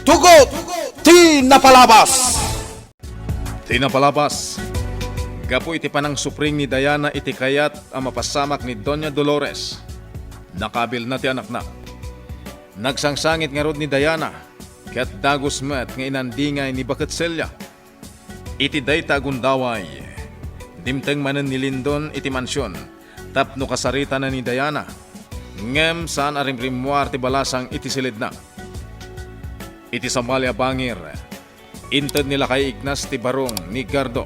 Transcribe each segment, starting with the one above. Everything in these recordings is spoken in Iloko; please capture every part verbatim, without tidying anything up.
Tugot ti napalabas! Ti napalabas, gapu iti panangsupring ni Diana iti kayat a mapasamak ni Doña Dolores, nakabilna ti anakna. Nagsangsangit ngarud ni Diana, ket dagus met nga inandingay ni Baket Celia. Iti dayta a gundaway, dimteng manen ni Lindon iti mansion tapno kasaritana ni Diana, ngem saan a rimrimmuar ti balasang iti silidna. Iti sabali a bangir, inted ni Lakay Ignas ti barong ni Gardo.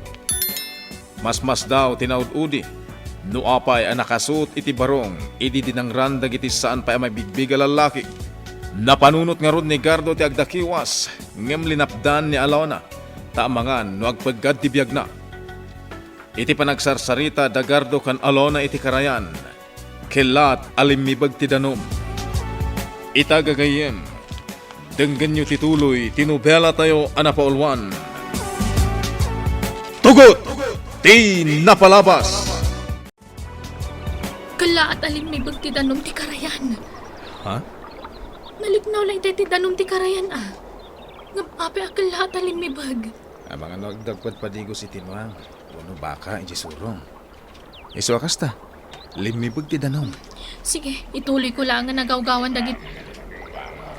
Masmasdaw ti naud-udi no apay a nakasuot iti barong idi dinangran dagiti saan pay a mabigbig a lallaki. Napanunot ngarud ni Gardo ti agdakiwas, ngem linapdan ni Alona ta amangan no agpeggad ti biagna. Iti panagsarsarita da Gardo ken Alona iti karayan, kellaat a limmibeg ti danum. Ita gagayyem, denggenyo ti tuloy ti nobelatayo a napauluan, Tugot ti Napalabas! Kellaat a limmibeg ti danum ti karayan. Ha? Naliknaw la itay ti danum ti karayan, a. Ngem apay a kellaat a limmibeg? Amangan no agdagpad padigos iti nuang, wenno baka iti surong. Isu a kasta, limmibeg ti danum. Sige, ituloyko laeng nga nagawgawan dagit-,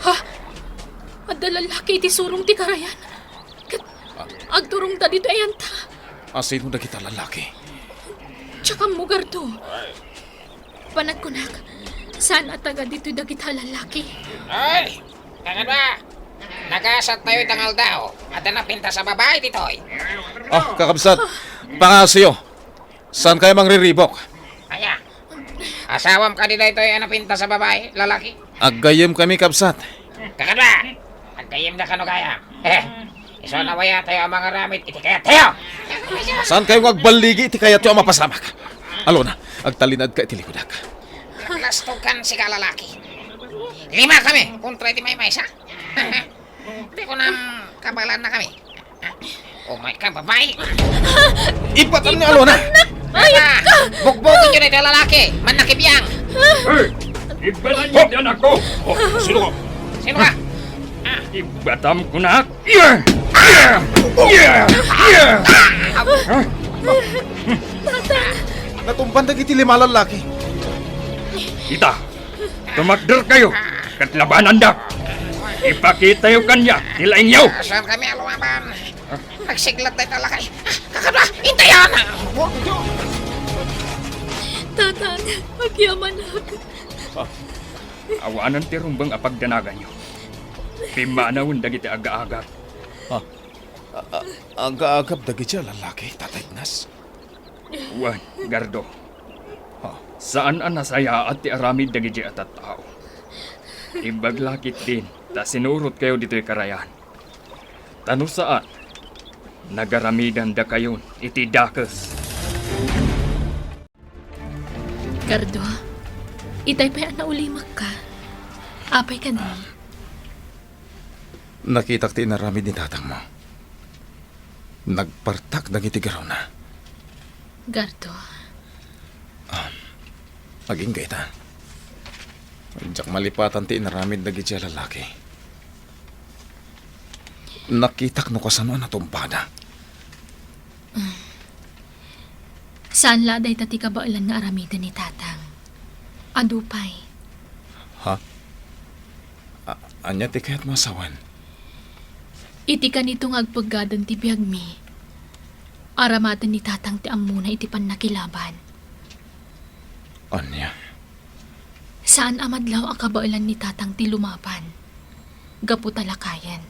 ha? Adda lallaki iti surong ti karayan. Ket agturongda ditoy ayanta. Asino dagita lallaki? Diak ammo, Gardo. Panagkunak, saan a taga ditoy dagita lallaki. Ay! Kakadua! Nagasattayo ita nga aldaw. Adda napintas a babai ditoy. Ah, kakabsat, pangasiyo. Saankayo mangriribok? Aya. Asawam kadi daytoy a napintas a babai, lalaki? Aggayyemkami, kabsat. Kakadua! Aggayyemda kano gayam. Eh, isu a nawayatayo a mangaramid iti kayattayo. Saankayo nga agballigi iti kayatyo a mapasamak? Alona, agtalinaedka iti likudak. Naklastokan sika, lalaki. Lima kami kontra iti maymaysa. Di ko nam kabalan na kami. Oh my God, babai! Ibatam ni Alona! Ay, ka! Bukbukin nyo na ito lalaki! Mannakibiang! Hey! Ibatam nyo diyan ako! Oh, sino ka? Sino ka? Ibatam ko na! Yeah! Yeah! Yeah! Yeah! Natumban dagiti lima lallaki. Ita, tumakder kayo, ket labananda. Ipakitayo kaniak ti laingyo. Saan kami a lumaban? Nagsiglat dayta lakay. Kakadua, intayan! Tatang, agyamanak. Awanen ti rumbeng a pagdanaganyo. Pimmanawen dagiti agaagak. Ah, a-, a-, agaagab dagiti a lallaki, Tata Ignas? Wen, Gardo. Ha? Saan a nasayaat ti aramid dagiti a tattao. Imbag la ketdin ta sinurotkayo ditoy karayan. Ta no saan, nagaramidandakayon iti dakes. Gardo, itay pay a naulimakka. Apay kadi? Nakitak ti inaramid ni tatangmo. Nagpartak dagiti garuna. Gardo. Ah, agingga ita. Diak malipatan ti inaramid dagiti a lalaki. Nakitak no kasano a natumpada. Saan la dayta ti kabaelan nga aramiden ni Tatang. Adu pay. Ha? A-, ania ti kayatmo a sawen? Iti kanito nga agpeggaden ti biagmi, aramaten ni Tatang ti ammona iti pannakilaban. Ania? Saan a madlaw a kabaelan ni Tatang ti lumaban, gapu ta lakayen.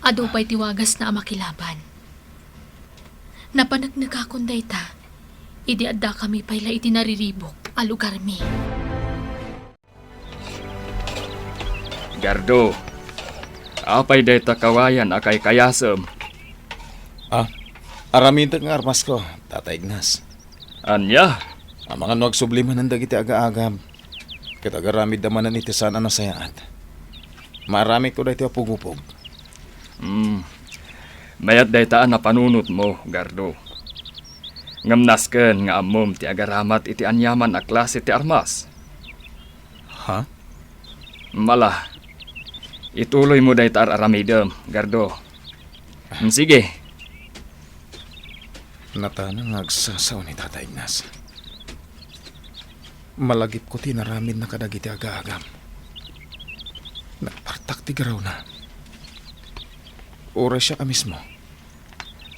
Adu pay ti wagasna a makilaban. Napaneknekakon dayta, idi addakami pay la iti nariribuk a lugarmi. Gardo, apay dayta kawayan a kaykayasem? Ah, aramidek nga armasko, Tata Ignas. Ania? Amangan no agsubli manen dagiti agaagam, ket agaramidda manen iti saan a nasayaat. Maaramidko daytoy a pugupog. Hmm. Mayat dayta a napanunotmo, Gardo. Ngem nasken nga ammom ti agaramat iti aniaman a klase ti armas. Ha? Mala, Ituloymo dayta ar-aramidem, Gardo. Mm, sige. Nataengen nga agsasao ni Tata Ignas. Malagipko ti inaramidna kadagiti aga-agam. Nagpartak ti garawna. Uray siak a mismo,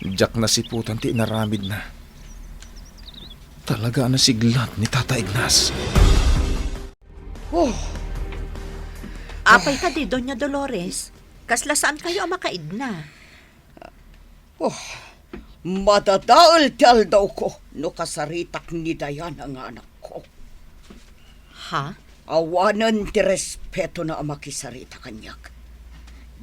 diak nasiputan ti inaramidna. Talaga a nasiglat ni Tata Ignas. Oh. Apay kadi, Doña Dolores? Kasla saankayo a makaidna? Oh, madadael ti aldawko no kasaritak ni Diana nga anakko. Ha? Awanen ti respetona a makisarita kaniak.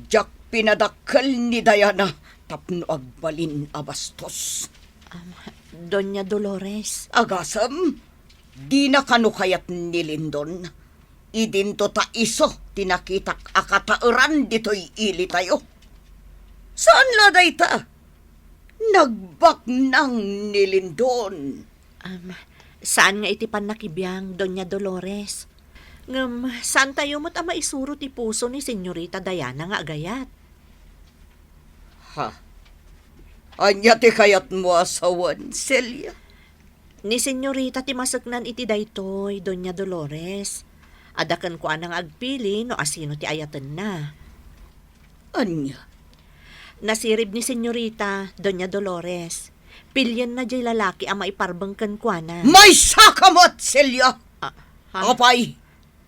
Diak pinadakkel ni Diana tapno agbalin a bastos. Am, Doña Dolores. Agasem, dina kano kayat ni Lindon? Idinto ta isu ti nakitak a kataeran ditoy ilitayo. Saan la dayta? Nagbaknang ni Lindon. Am, saan nga iti pannakibiang, Doña Dolores. Ngem, saantayo met a maisuro ti puso ni Senyorita Diana nga agayat. Ha? Ania ti kayatmo a sawen, Celia? Ni Senyorita ti maseknan iti daytoy, Doña Dolores. Adda kenkuana nga agpili no asino ti ayatenna. Ania? Nasirib ni Senyorita, Doña Dolores. Pilienna diay lalaki a maiparbeng kenkuana. Maysaka met, Celia! Ah, ha? Apay,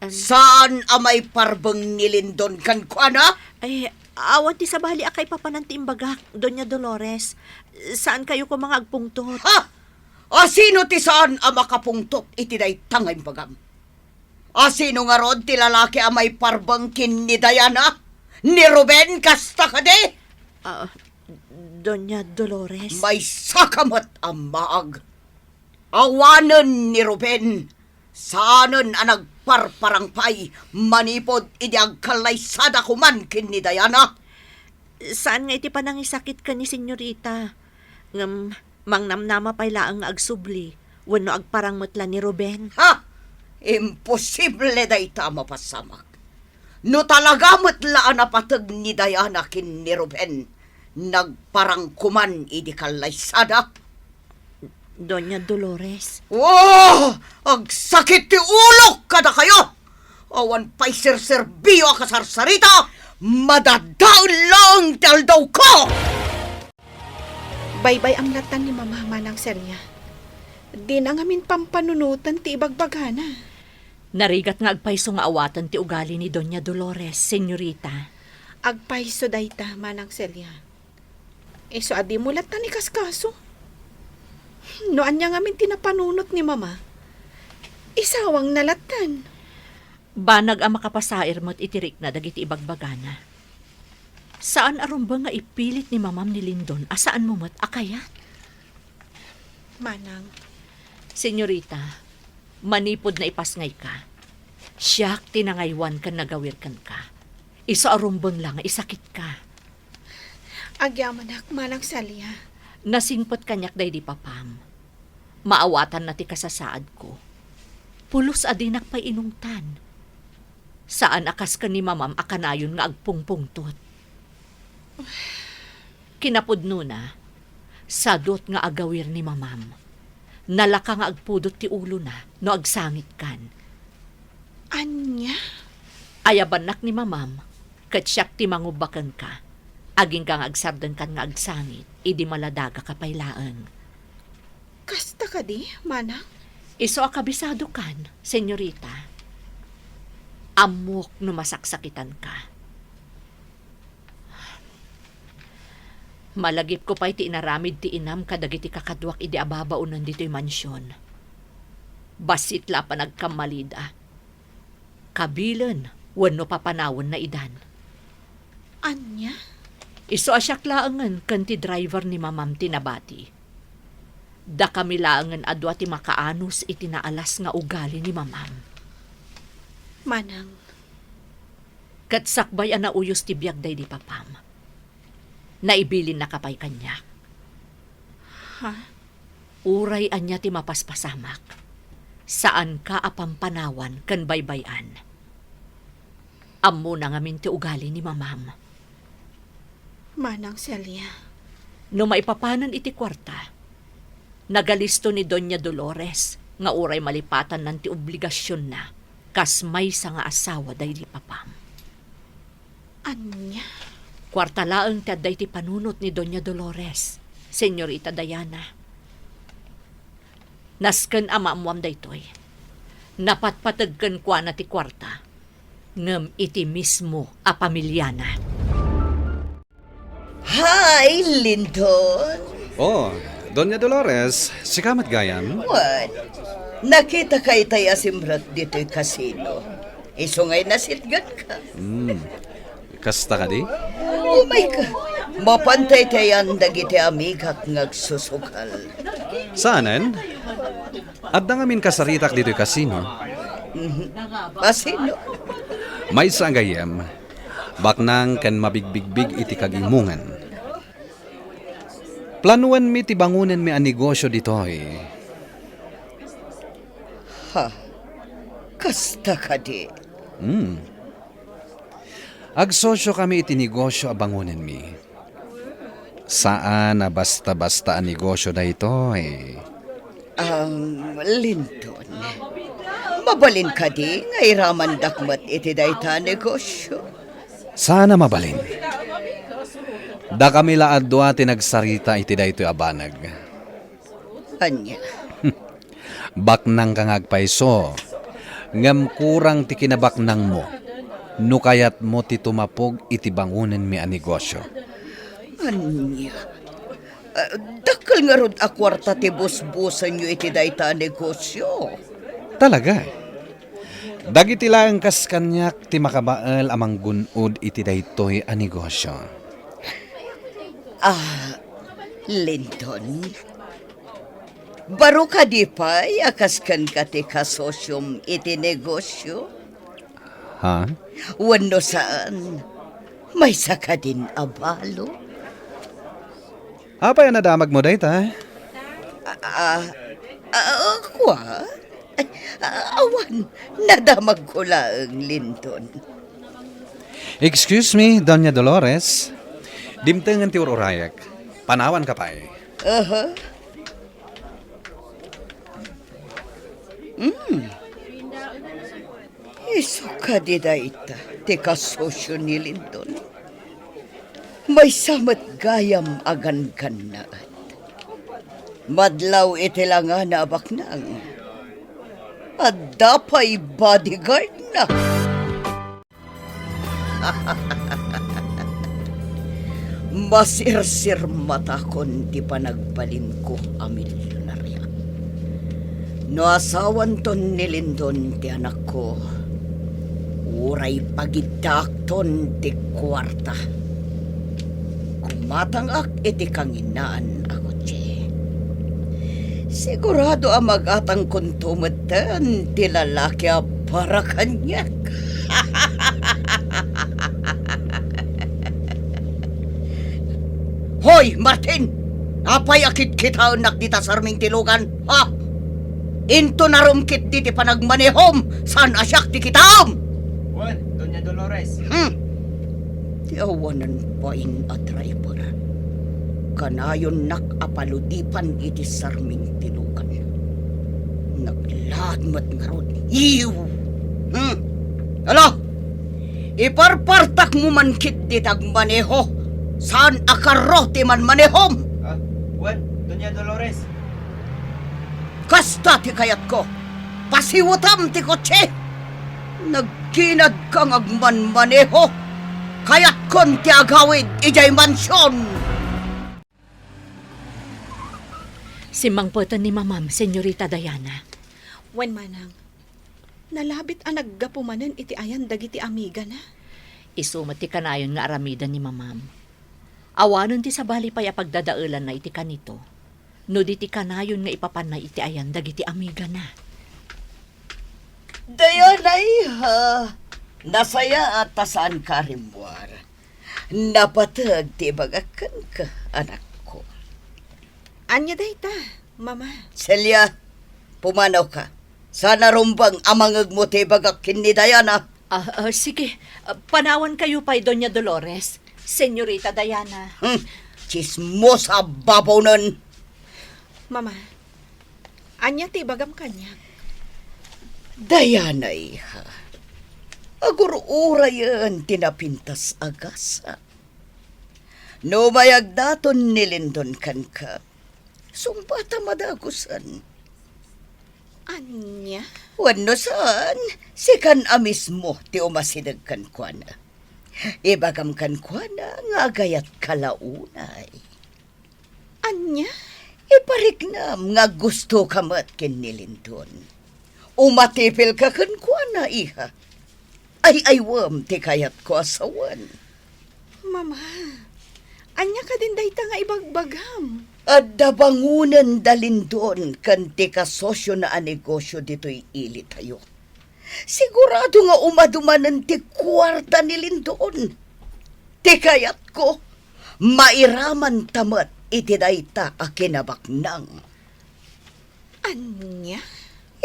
Em. Saan a maiparbeng ni Lindon kenkuana? Ay, awan ti sabali a kaipapanan ti imbagak, Doña Dolores. Saankayo koma nga agpungtot. Ha? Asino ti saan a makapungtot iti dayta nga imbagam? Asino ngarud ti lalaki a maiparbeng ken ni Diana? Ni Ruben, kasta kadi? Ah, Doña Dolores. Maysaka met a maag. Awanen ni Ruben, saanen a nagparparang pay manipud idi agkallaysada koman ken ni Diana. Saan nga iti panangisakit ken ni Senyorita. Ngem mangnamnama pay laeng nga agsubli wenno agparang met la ni Ruben. Ha! Imposible dayta a mapasamak. No talaga met la a napateg ni Diana ken ni Ruben, nagparang koman idi kallaysada. Doña Dolores. Oh! Agsakit ti ulok kadakayo! Awan pay serserbio a kasarsarita, madadael laeng ti aldawko! Baybay-am lattan ni Mama, Manang Celia. Dina ngamin pampanunoten ti ibagbagana. Narigat nga agpayso nga awaten ti ugali ni Doña Dolores, Senyorita. Agpayso dayta, Manang Celia. Isu a dimo lattan ikaskaso. No ania ngamin ti napanunot ni Mama, isawangna lattan. Banag a makapasair met iti rikna dagiti ibagbagana. Saan a rumbeng nga ipilit ni Mamam ni Lindon a saanmo met a kayat. Manang. Senyorita, manipud naipasngayka, siak ti nangaywan ken nagawir kenka. Isu a rumbeng la nga isakitka. Agyamanak, Manang Celia. Nasingpet kaniak daydi papam. Maawatanna ti kasasaadko. Pulos a dinak pay inungtan. Saan a kas ken ni Mamam a kanayon nga agpungpungtot. Kinapudnona, sadut nga agawir ni Mamam. Nalaka nga agpudot ti ulona no agsangitkan. Ania? Ayabannak ni Mamam, ket siak ti mangubba kenka. Agingga nga agsardengkan nga agsangit, idi maladagaka pay laeng. Kasta kadi, Manang? Isu a kabisadokan, Senyorita. Ammok no masaksakitanka. Malagipko pay ti inaramid ti inam kadagiti kakaduak idi ababaonen ditoy mansion. Bassit la a panagkammalida. Kabilen wenno papanawen naidan. Ania? Isu a siak laengen ken ti driver ni Mamam ti nabati. Dakami laengen a dua ti makaanus iti naalas nga ugali ni Mamam. Manang. Ket sakbay a nauyos ti biag daydi papam, naibilinnaka pay kaniak. Ha? Uray ania ti mapaspasamak, saanka a pampanawan ken baybay-an. Ammona ngamin ti ugali ni mamam. Manang Celia. No maipapanen iti kuarta, nagalisto ni Doña Dolores nga uray malipatannan ti obligasionna kas maysa nga asawa daydi papam. Ania? Kuarta laeng ti adda iti panunot ni Doña Dolores, Señorita Diana. Nasken a maammuam daytoy. Napatpateg kenkuana ti kuarta, ngem iti mismo a pamiliana. Hi, Lindon. Oh, Doña Dolores, sika met gayam? Wen, nakitaka itay a simrek ditoy kasino. Isu ngay nasitganka. Hmm. Kasta kadi? Umayka. Mapantay tayan dagiti amigak nga agsusugal. Saanen? Adda ngamin kasaritak ditoy kasino. Mhm. Kasino? Maysa a gayyem, baknang ken mabigbigbig iti kagimongan. Planuenmi ti bangonenmi a negosio ditoy. Ha? Kasta kadi? Hmm. Agsosiokami iti negosio a bangonenmi. Saan a basta-basta a negosio daytoy. Am, Lindon, mabalin kadi nga iramandak met iti dayta a negosio? Saan a mabalin. Dakami la a dua ti nagsarita iti daytoy a banag. Ania? Baknangka nga agpayso, ngem kurang ti kinabaknangmo no kayatmo ti tumapog iti bangonenmi a negosio. Ania? Ah, dakkel ngarud a kuarta ti busbusenyo iti dayta a negosio. Talaga? Dagiti laeng kas kaniak ti makabael a manggun-od iti daytoy a negosio. Ah, Lindon, baro kadi pay a kas kenka ti kasosiom iti negosio? Ha? Wenno saan, maysa kadin a balo? Apay a nadamagmo dayta? Ah, ah, ah, kua? Ay, ah, awan, nadamagko laeng, Lindon. Excuse me, Doña Dolores. Dimtengen ti ur-urayek. Panawanka pay. Aha. Mm. Isu kadi dayta ti kasosio ni Lindon? Maysa met gayam a ganggannaet. Madlaw iti langana a baknang, adda pay bodyguardna. Masirsirmatakon ti panagbalinko a milionaria. No asawanton ni Lindon ti anakko, uray pagiddaakton ti kuarta. Kumatangak iti kanginaan a kotse. Sigurado a magatangkonto metten ti lalaki a para kaniak. Hoy, Martin! Apay a kitkitaennak dita sarming ti lugan, ha? Intonarom ketdi ti panagmanehom, saan a siak ti kitaem! Wen, Doña Dolores. Hmm. Ti awanan bain a driver. Kanayonnak a paludipan iti sarming ti lugan. Naglaad met ngarud. Iw! Hmm. Ala! Iparpartakmo man ketdi ti agmaneho. Saan a karro ti manmanehom? Ah, wen, Doña Dolores. Kasta ti kayatko. Pasiwetam ti kotse. Nagginadka nga agmanmaneho. Kayatkon ti agawid idiay mansion. Simmangpeten ni Mamam, Señorita Diana. Wen, Manang. Nalabit a naggapu manen iti ayan dagiti amigana. Isu met ti kanayon nga aramiden ni Mamam. Awanen ti sabali pay a pagdadaelanna iti kanito, no di ti kanayon nga ipapanna iti ayan dagiti amigana. Diana, iha, nasayaat ta saanka a rimmuar. Napateg ti ibagak kenka, anakko. Ania dayta, Mama? Celia, pumanawka. Saan a rumbeng a mangegmo ti ibagak ken ni Diana. Ah, ah, sige. Ah, panawankayo pay, Doña Dolores, Senyorita Diana. Hmm, tsismosa a babonen. Mama, ania ti ibagam kaniak? Diana, iha, agur-urayen ti napintas a gasa. No mayagdaton ni Lindon kenka, sungbatam a dagusen. Ania? Wenno saan, sikan a mismo ti umasideg kenkuana. Ibagam kenkuana nga agayatka la unay. Ania? Ipariknam nga aggustoka met ken ni Lindon. Umatipilka kenkuana, iha. Ay-aywem ti kayatko a sawen. Mama, ania kadin dayta nga ibagbagam? Adda bangonen da Lindon ken ti kasosiona a negosio ditoy ilitayo. Sigurado nga umadumanen ti kuarta ni Lindon. Ti kayatko, mairamanta met iti dayta a kinabaknang. Ania?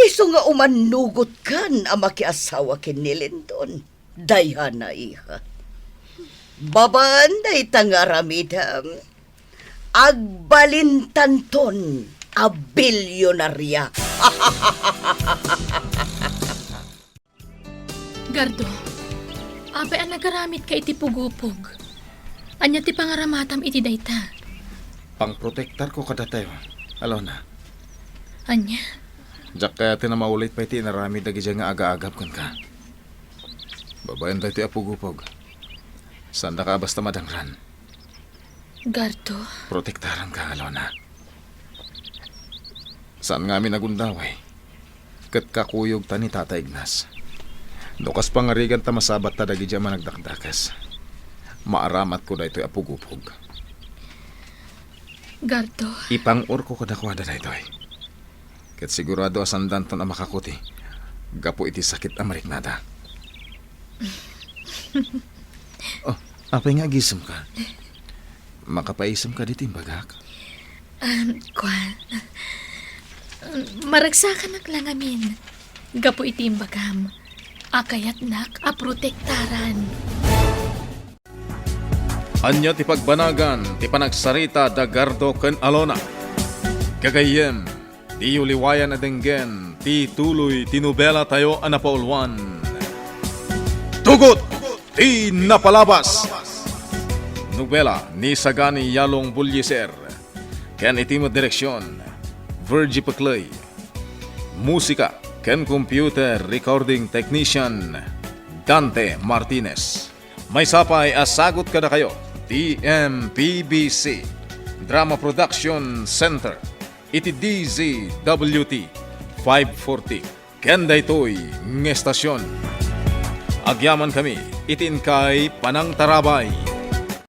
Isu nga umannugotkan a makiasawa ken ni Lindon, Diana, iha. Babaen dayta nga aramidem, agbalintanton a bilyonaria. Gardo, apay a nagaramidka iti pugupog? Ania ti pangaramatam iti dayta? Pangprotektarko kadatayo, Alona. Ania? Diak kayaten a maulit pay ti inaramid dagidiay nga agaagap kenka. Babaen daytoy a pugupog, saandaka a basta madangran. Gardo? Protektaranka, Alona. Saan ngamin a gundaway ket kakuyogta ni Tata Ignas. No kas pangarigan ta masabatta dagidiay a managdakdakes, maaramatko daytoy a pugupog. Gardo? Ipang-orko kadakuada daytoy. Ket sigurado a saandanton a makakuti gapu iti sakit a mariknada. Oh, apay nga agisemka? Makapaisemka ditoy imbagak? Um, kuan, maragsakanak la ngamin gapu iti imbagam a kayatnak a protektaran. Ania ti pagbanagan ti panagsarita da Gardo ken Alona? Gagayyem, diyo liwayan a denggen ti tuloy ti nobelatayo a napauluan, Tugot ti Napalabas. Nobela ni Sagani Yalong Bullieser ken iti met direksion, Virgie Peclay. Musika ken computer recording technician, Dante Martinez. Maysa pay a sagut kadakayo ti M P B C Drama Production Center iti D Z W T five forty ken daytoy nga estasion. Agyamankami iti inkay panangtarabay.